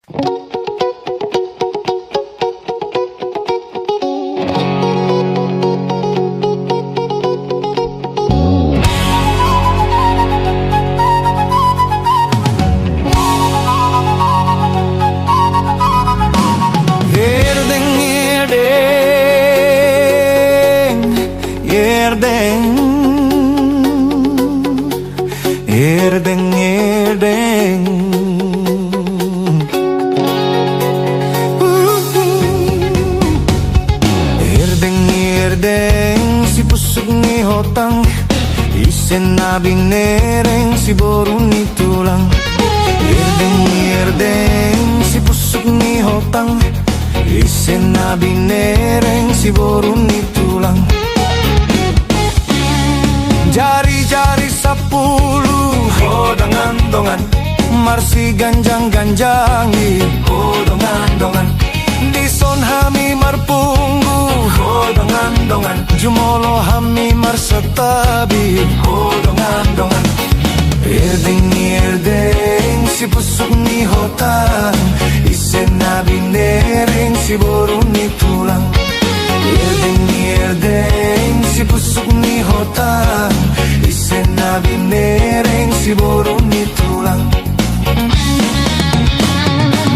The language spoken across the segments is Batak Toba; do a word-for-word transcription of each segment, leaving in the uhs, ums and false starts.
Erdeng, erdeng, erdeng. Erdeng, erdeng. Erdeng, erdeng, sipusuk ni hotang, ise na binereng, siboru ni tulang. Erdeng, erdeng, sipusuk ni hotang, ise na binereng, siboru ni tulang. Jari-jari sampulu, ho dongan-dongan, marsiganjang-ganjangi, ho dongan-dongan. Dison hami marpunggu, ho dongan-dongan, jumolo hami marsantabi, ho dongan-dongan. Erdeng, erdeng, sipusuk ni hotang, ise na binereng, siboru ni tulang. Erdeng, erdeng, sipusuk ni hotang, ise na binereng, siboru ni tulang.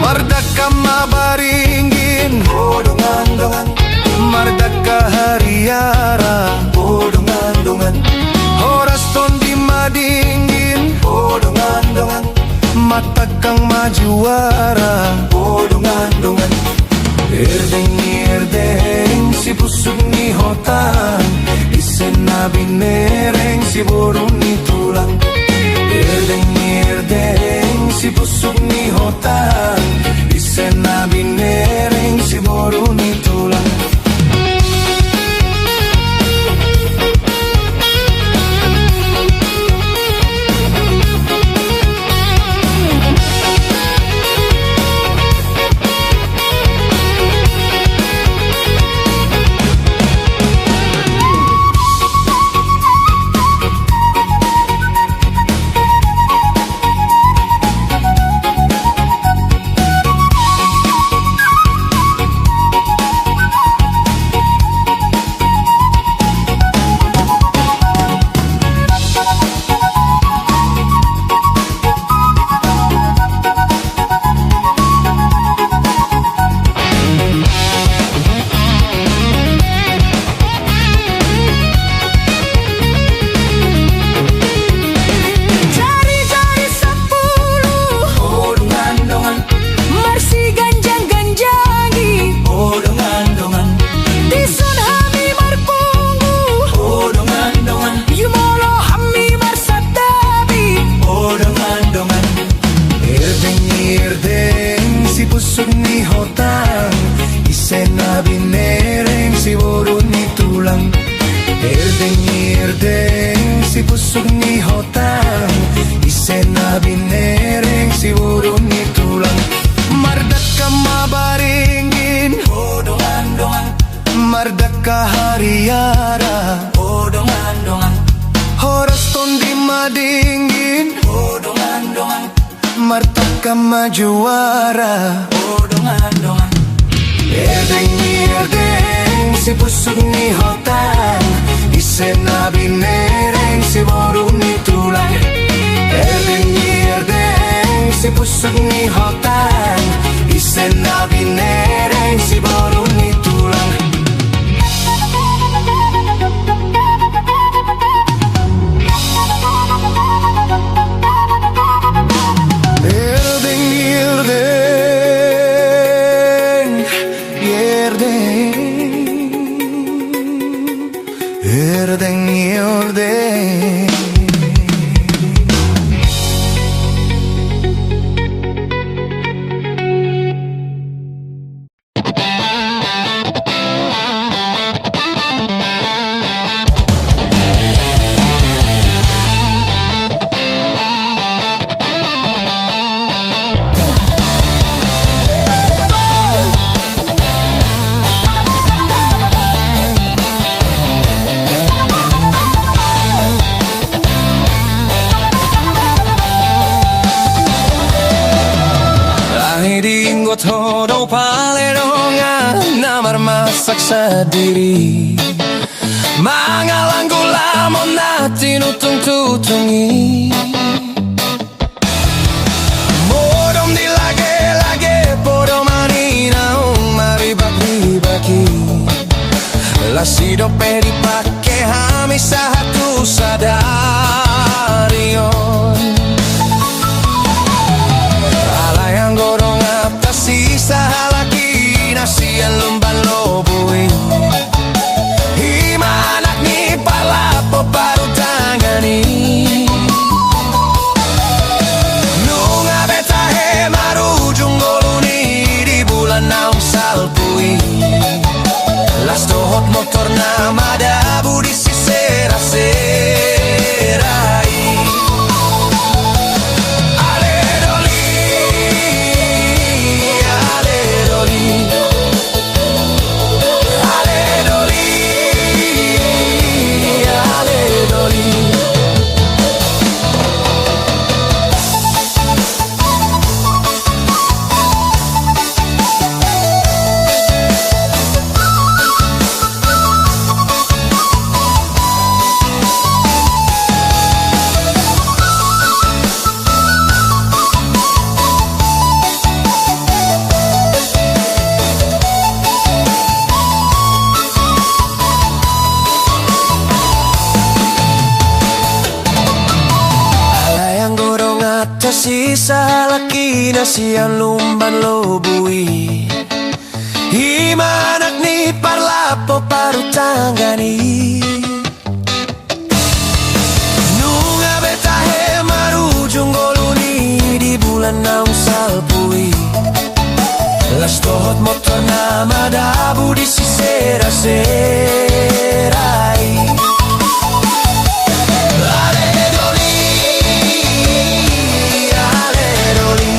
Mardangka ma baringin, ho dongan-dongan, mardangka hariara, ho dongan-dongan, horas tondi madingin, ho dongan-dongan, martangkang ma juara, ho dongan-dongan. Erdeng, erdeng, sipusuk ni hotang, ise na binereng, siboru ni tulang. Erdeng, erdeng, sipusuk ni hotang, ise na binereng, siboru ni tulang. Jari-jari sampulu, ho dongan-dongan, marsiganjang-ganjangi, ho dongan-dongan. Dison hami marpunggu, ho dongan-dongan, jumolo hami marsantabi, ho dongan-dongan. Erdeng, erdeng, sipusuk ni hotang, ise na binereng, siboru ni tulang. Erdeng, erdeng, sipusuk ni hotang, ise na binereng, siboru ni tulang. Mardangka ma baringin, ho dongan-dongan, mardangka hariara, ho dongan-dongan, horas tondi madingin, ho dongan-dongan, martangkang ma juara, ho dongan-dongan. Erdeng, erdeng, sipusuk ni hotang, ise na binereng, siboru ni tulang. Erdeng, erdeng, sipusuk ni hotang, ise na binereng, siboru ni tulang. Erdeng, erdeng, erdeng. Erdeng, erdeng. Inggot ho do pale dongan na marmasak sandiri, mangalanggu lamon na tinutungtutung i. Modom di lagelage podoman i naung maribakibak i. Las i dope dipake hami sahat tu sadari on. Alai anggo dongan, tasi sahalak i na sian lumban lobu i. I ma anak ni parlap parhutanggan i. Nunga be tahe marujung ngolu ni di bulan naung salpu i. Las dohot motor na madabu di sisera-sera i. Ale doli, ale doli. Ale doli, ale doli. Alai anggo dongan, tasi sahalak i na sian lumban lobu i. I ma anak ni parlap parhutanggan i. Nunga be tahe marujung ngolu ni di bulan naung salpu i. Las dohot motor na madabu di sisera-sera i. Ale doli, ale doli.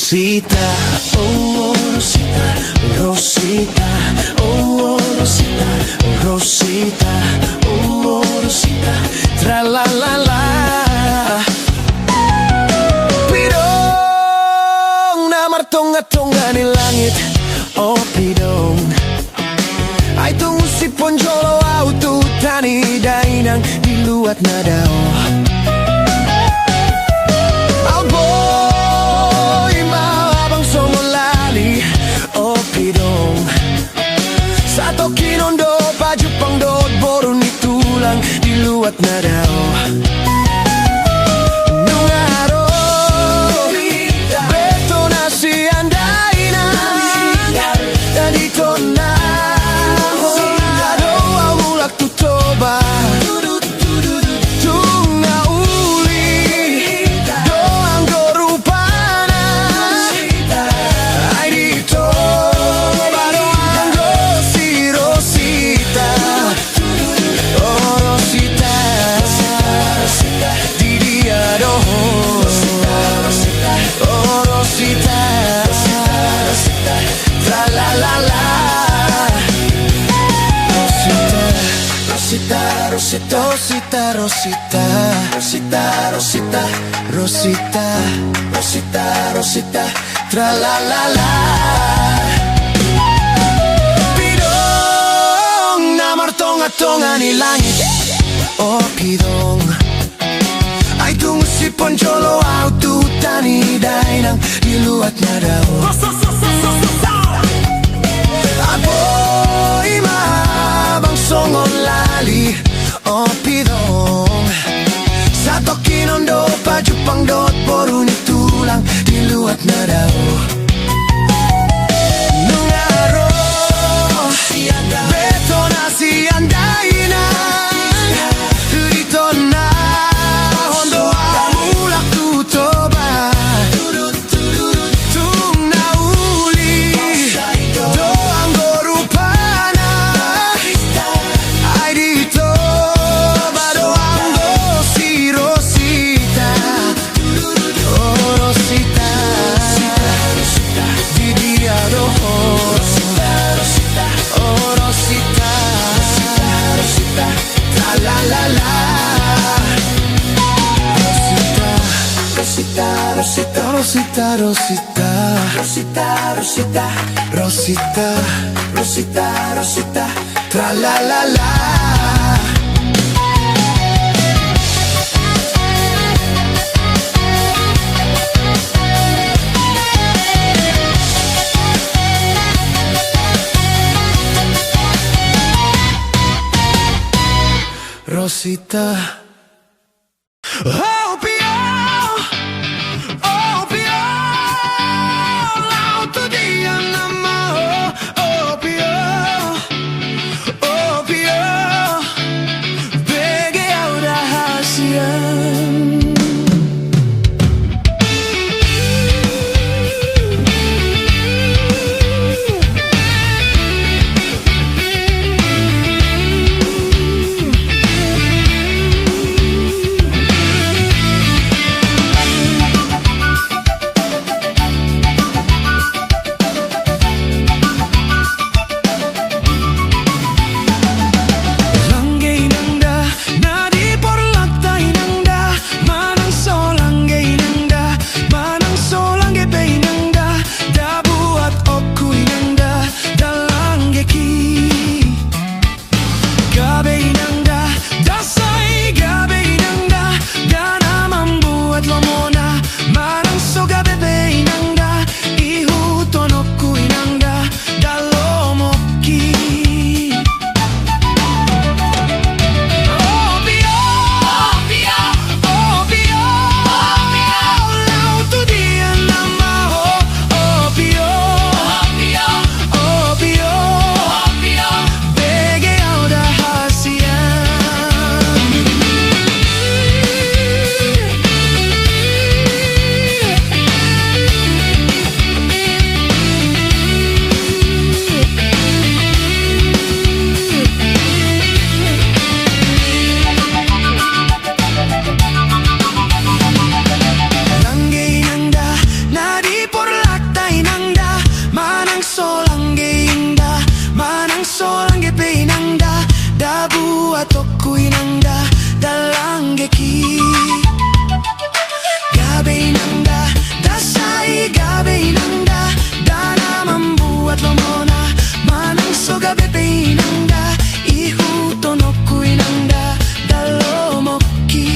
Rosita, oh, oh, Rosita, Rosita, oh, oh, Rosita, Rosita, oh, oh, Rosita, tra la la la. Pidong na martongatonga ni langit, o pidong. Ai tung sipon jolo au tu huta ni dainang di luat na dao. Au boi ma abang songon lali, o pidong. Satongkin on do pajumpang dohot boru ni tulang di luat na dao. Nunga ro betona sian dainang, dan di tona on do au mulak tu Toba. Tung na uli do anggo rupana. Ai di Toba do anggo si Rosita. O Rosita, di dia do ho? O Rosita, tra la la la. Rosita, Rosita, Rosita, Rosita, Rosita, Rosita, Rosita, Rosita, Rosita. Tra la la la. Pidong na martongatonga ni langit, o pidong. Ai tung sipon jolo au tu huta ni dainang di luat na dao. Au boi ma abang songon lali, o pidong. Satongkin on do pajumpang dohot boru ni tulang di luat na dao. Nunga ro betona sian dainang, di tona on do au mulak tu Toba. Tung na uli do anggo rupana. Ai di Toba do anggo si Rosita. O Rosita, di dia do ho? O Rosita, tra la la la. Rosita, Rosita, Rosita, Rosita, Rosita, Rosita, Rosita, Rosita, Rosita, tra la la la. Rosita. O pio, o pio, laho tu dia nama ho. O pio, o pio, bege au da hasian. Solang ge inang da, manang solang ge pe inang da, da buat oku inang da, da langgeki. Gabe inang da, da sai gabe inang da, da na mambuat lomona, manang so gabe pe inang da, ihuthon oku inang da, da lomoki.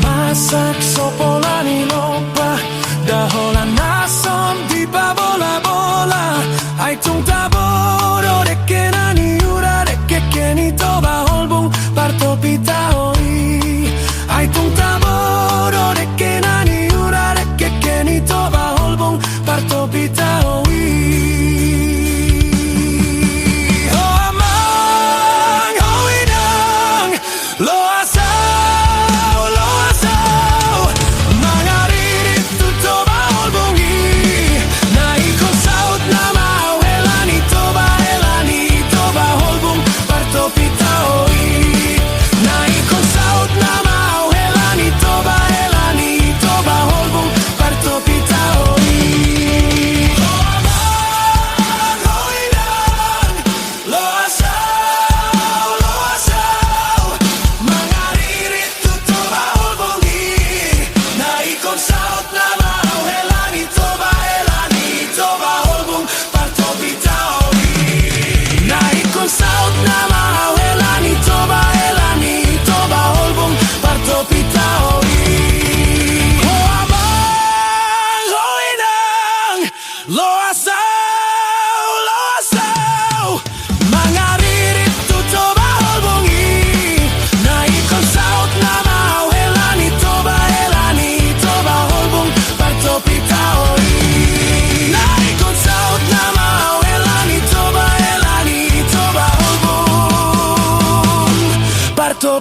Masak so pola ni lompa, da holan na son dipabolabola. Ai tung tabo do dengke na niula, dengke ni Toba Holbung, partopi taho i. Ai tung tabo do dengke na niula, dengke ni Toba Holbung, partopi taho i. Ho amang, ho inang, loas au,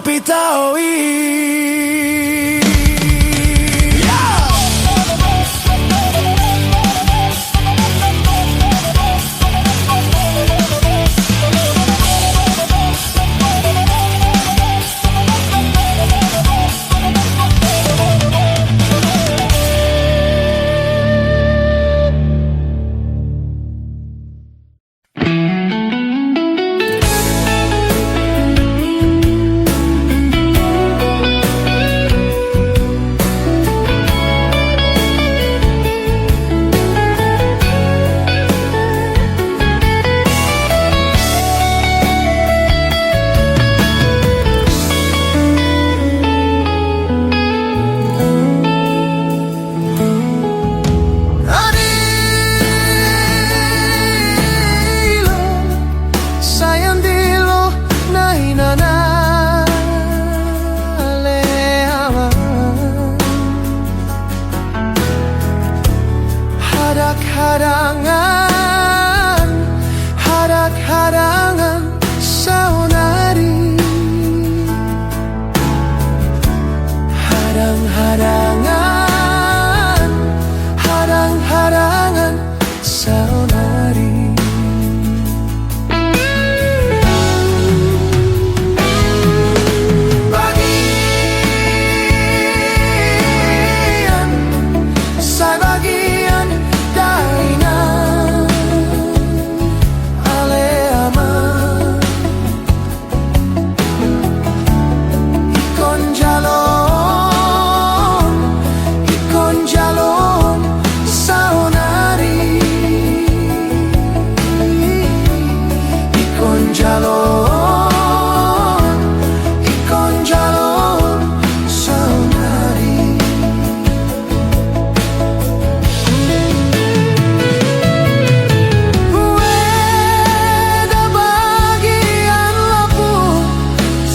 Pitaoi. Adilo, sai adilo na inana, ale ama. Hadang-hadangan, hadang-hadangan saonari. Hadang-hadangan, hadang-hadangan saonari. Bagian, sai bagian dainang, ale ama. Ingkon jalo, ingkon jalo saonari. Ingkon jalo, ingkon jalo saonari. Ueda bagian lapu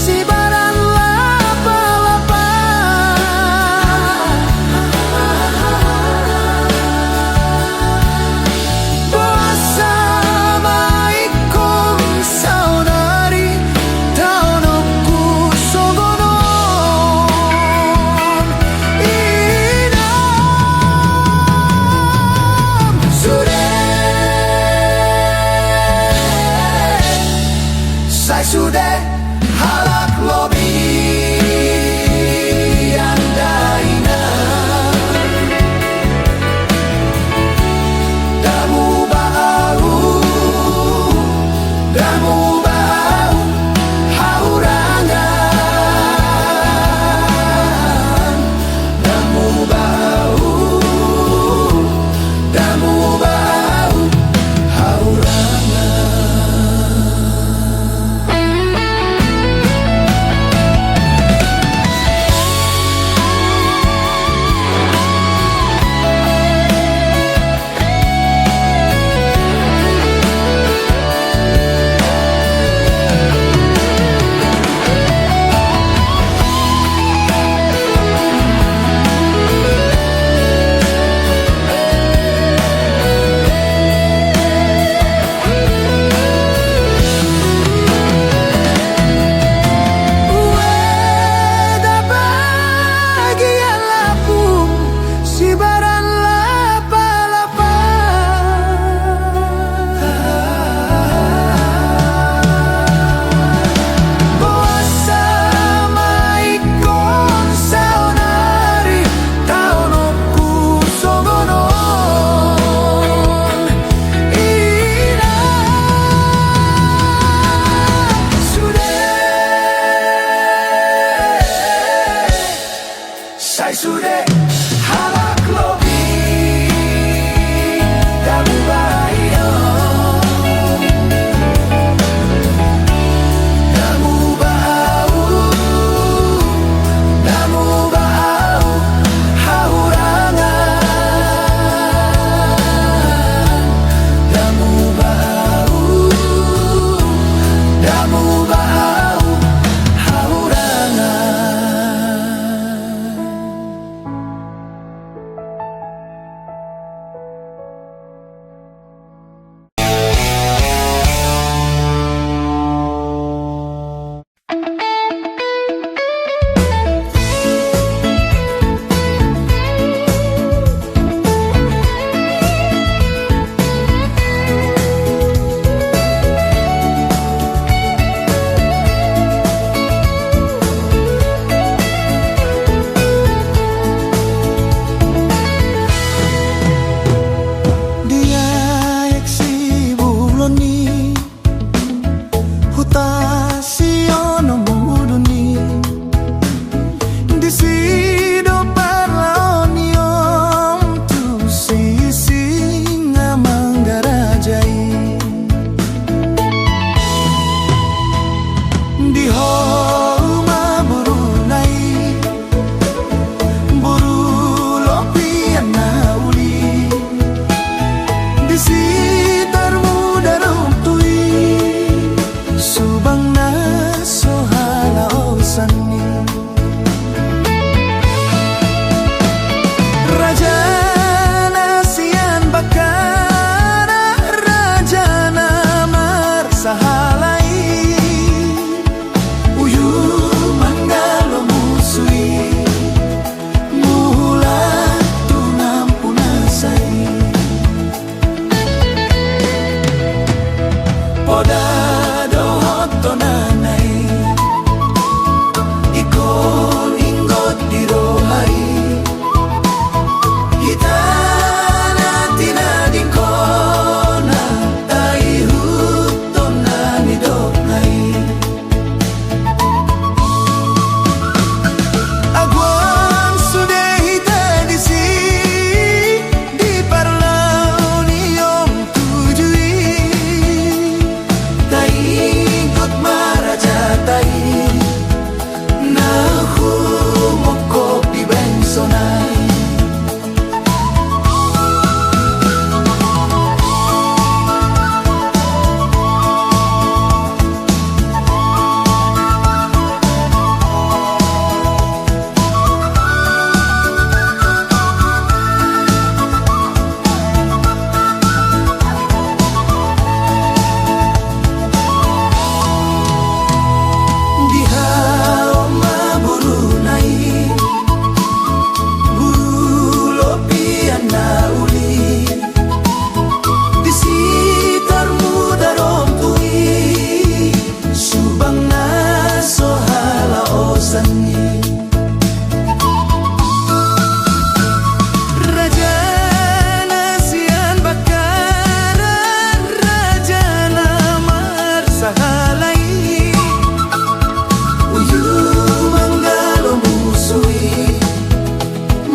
sibaran lapa-lapa. Boasa ma ingkon saonari taononku songon on? Inang, sude, sai sude halak lobi. Ueda bagian lapu sibaran lapa-lapa. Boasa ma ingkon saonari taononku songon on? Inang, sude, sai sude halak lobi. Damu bayo, damu bau, damu bau haurangan. Damu bau, damu bau haurangan. Disi do parlaon ni ompu si Singamangga raja i. Di ho ma boruna i, boru Lopian na Uli. Disi tarmuda ro tu i, subang na so halaosan i. Raja na sian Bakkara, raja na marsahala i, uju manggalo musu i, mulak tu nampuna sa i. Poda dohot tonana i, ingkon inggot di roha i. Hita na tinadingkonna, taihuthon na nidokna i. Aguang sude hita disi, di parlaon ni ompu tujuh i. Taingot ma rajanta i, na humongkop di bangsona i. Di hauma boruna i, boru Lopian na Uli. Disi tarmuda ro tu i, subang na so halaosan i. Raja na sian Bakkara, raja na marsahala i, uju manggalo musu i,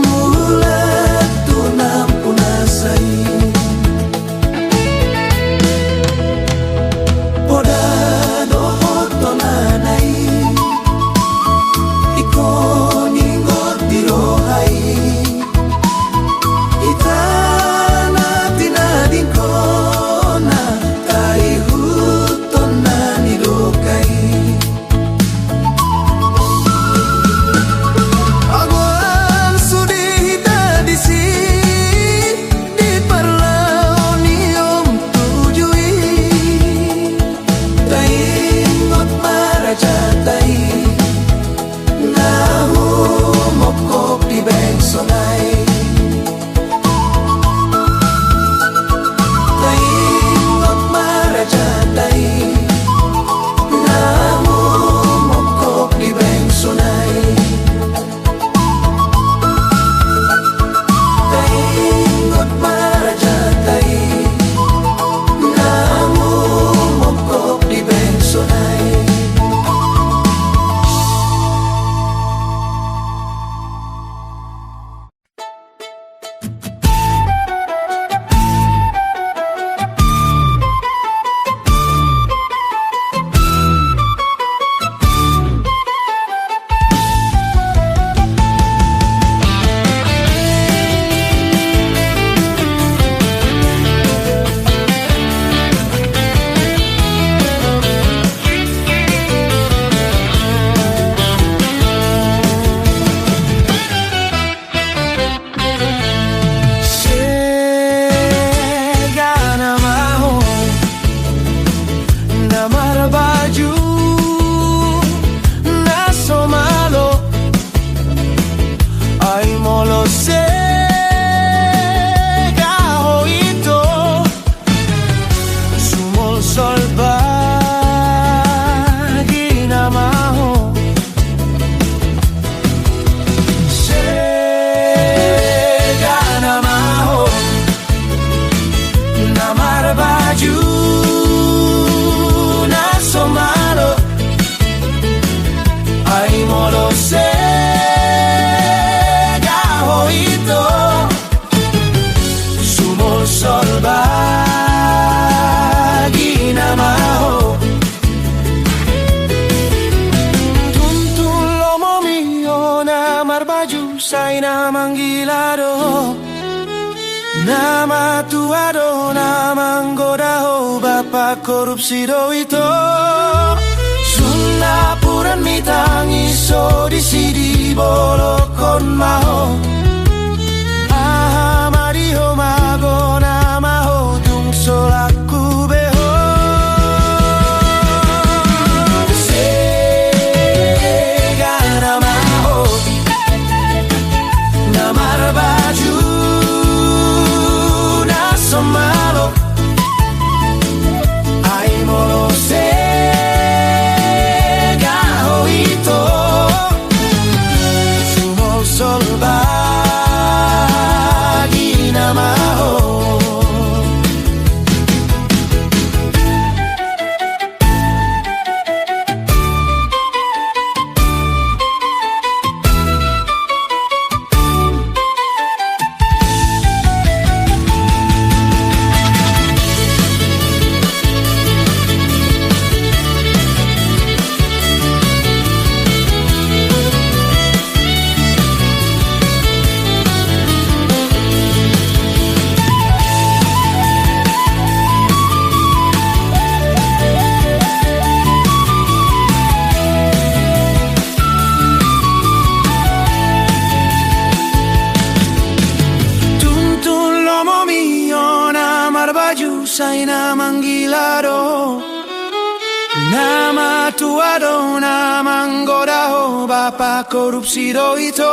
mulak tu nampuna sa i. Poda dohot tonana i, ingkon inggot di roha i. Hita na tinadingkonna, taihuthon na nidokna i. Aguang sude hita disi, di parlaon ni ompu tujuh i. Taingot ma rajanta i, na humongkop di bangsona i. Taingot ma rajanta i, na humongkop di bangsona i. Taingot ma rajanta i, na humongkop di bangsona i. Sega nama ho na marbaju na so malo, ai molo sega ho ito, sumolsol bagi nama ho. Sega nama ho na marbaju na so malo, ai molo sega Sai na manggila do, na matua do na manggoda ho, bapa korupsi do ito. Sun napuran mitangis ho, disi dibolongkon ma ho. Aha ma di ho magona ma ho, tung so laku be ho. Sega nama ho, na marbaju na somalo. Ai molo sega ho ito, sumolsol bagina ma ho. Tuntun lomo mi ho, na marbaju sai na manggila do, na matua do na manggoda ho, bapa korupsi do ito.